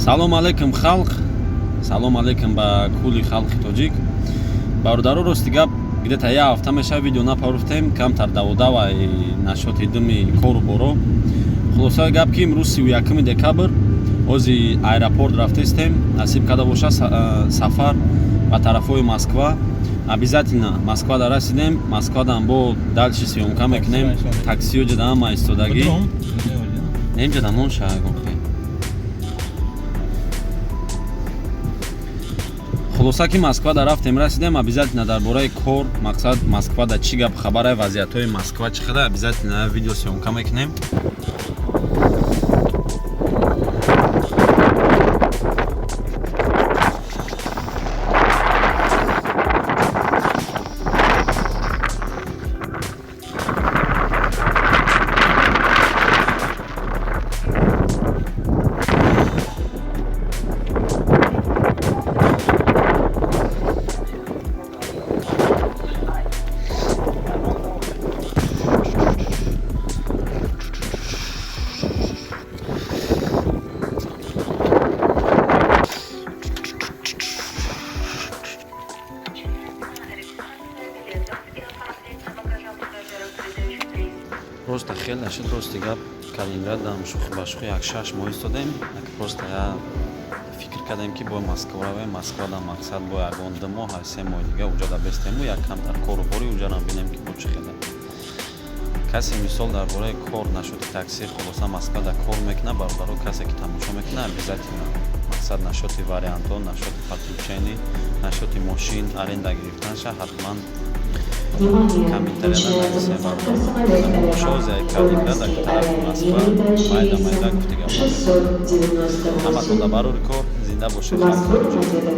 Салом алейкум, халқ, салом алейкум ба кулли халқи тоҷик. Бародаро, рости гап, где-то як ҳафта мешава, видео напаруфтем, камтар даводава нашоти думи кору боро. Хулосаи гап, ки имрӯз 31 декабр, ози аэропорт рафтестем. Насиб карда боша, сафар ба тарафҳои Москва. Обязательно Москвада расидем, Москвадан бо дальше съёмка мекунем. Таксиё ҷада ҳама истодагӣ, немҷада мон шаагохе. Хулоса, ки Москвада рафтем, расидем, обязательно дар бораи кор, мақсад, Москвада чӣ гап хабара, вазъиятҳои Москва чӣ қадар, обязательно видео съёмка мекунем. Просто хеле шуд, рости гап. Калининградам шӯхи ба шӯхи як 6 моҳ истодем. Просто я фикр кардем, ки бо Москва равем. Москвада, мақсад, бо ягон 2 моҳ, 3 моҳи дига уҷада бестему, як камтар кору бори уҷарам бинем, ки бо чӣ хеле. Касе, мисол, дар бораи кор нашоти такси, хулоса, Москвада кор мекунад, бародаро, касе ки тамошо мекунад, обязательно, мақсад, нашоти вариантҳо, нашоти подключение, нашоти мошин аренда гирифтанша ҳатман комментария нанависем. Бародаро, Калининграда тарафи Москва майда майда гуфтига. Ҳаматон да барори кор, зинда бошед.